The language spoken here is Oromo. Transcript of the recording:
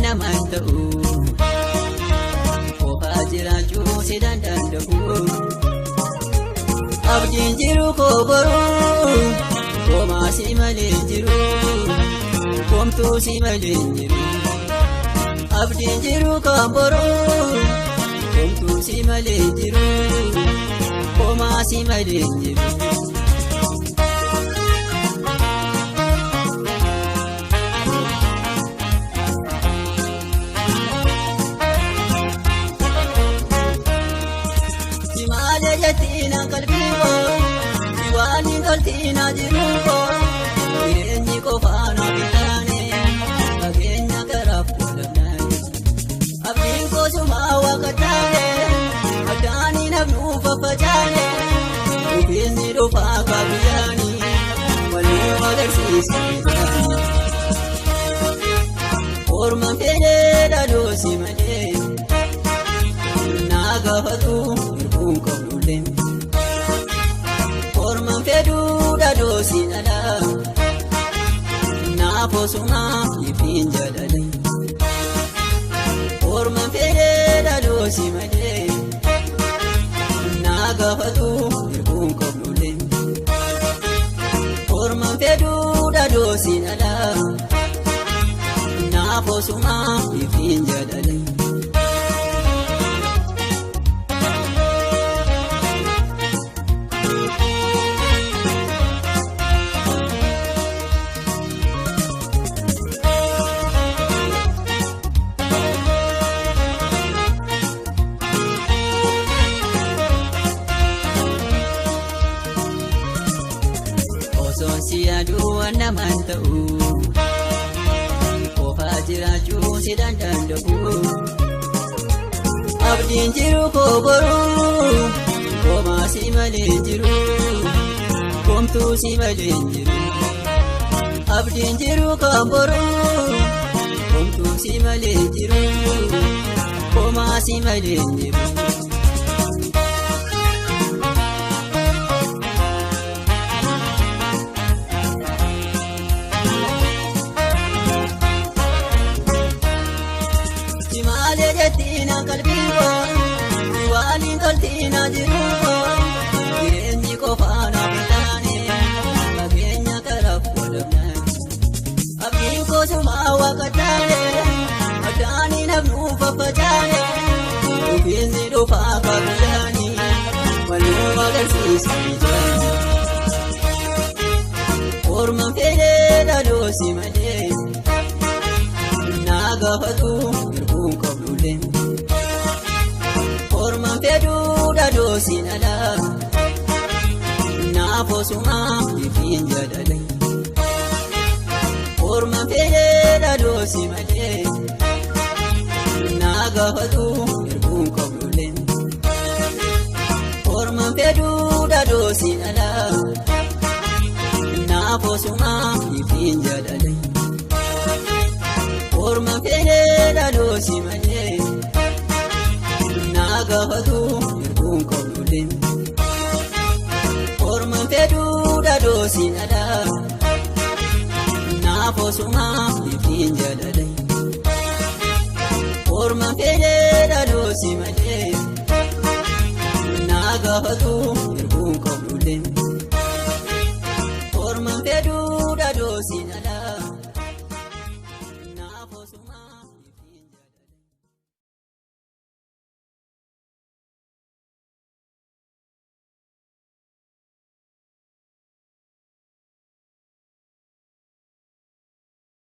namaan ta'u kophaa jiraachuu si danda'u. Abdiin jiru koo boruu komaa si malee jiru komtuu si malee jiru. Abdiin jiru koo boruu komtuu si malee jiru komaa si malee jiru. Toltina jiru jireenyi qofaan abitaane fageenya karaaf godhamnaani. Abdiin kosumaa waaqataane addaanii nafnuu faffacaane dhufiinsi dhufaa kaabiyyaani waluu agarsiisa miidhaani. Orma fedhee dhadhoosi malee naa gaafatu hirbuun qabdullee. Orma fedhuu dhadhoosi dhala naaf osumaa ifin jaalale. Orma fedhee dhadhoosi malee naa gaafatu hirbuun qabdullee. Orma fedhuu dhadhoosi dhala naaf osumaa ifin jaalale. Namaan ta'u kophaa jiraachuu si danda'u. Abdiin jiru koo boruu komaa si malee jiru komtuu si malee jiru. Abdiin jiru koo boruu komtuu si malee jiru komaa si malee jiru. Toltina jiru jireenyi qofaan abitaane fageenya karaaf godhamnaani. Abdiin kosumaa waaqataane addaanii nafnuu faffacaane dhufiinsi dhufaa kaabiyyaani waluu agarsiisa miidhaani. Orma fedhee dhadhoosi malee naa gaafatu hirbuun qabdullee. Orma fedhuu dhadhoosi dhala naaf osumaa ifin jaalale. Orma fedhee dhadhoosi malee naa gaafatu hirbuun qabdullee. Orma fedhuu dhadhoosi dhala naaf osumaa ifin jaalale. Orma fedhee dhadhoosi malee naa gaafatu hirbuun qabdullee. Orma fedhuu dhadhoosi dhala naaf osumaa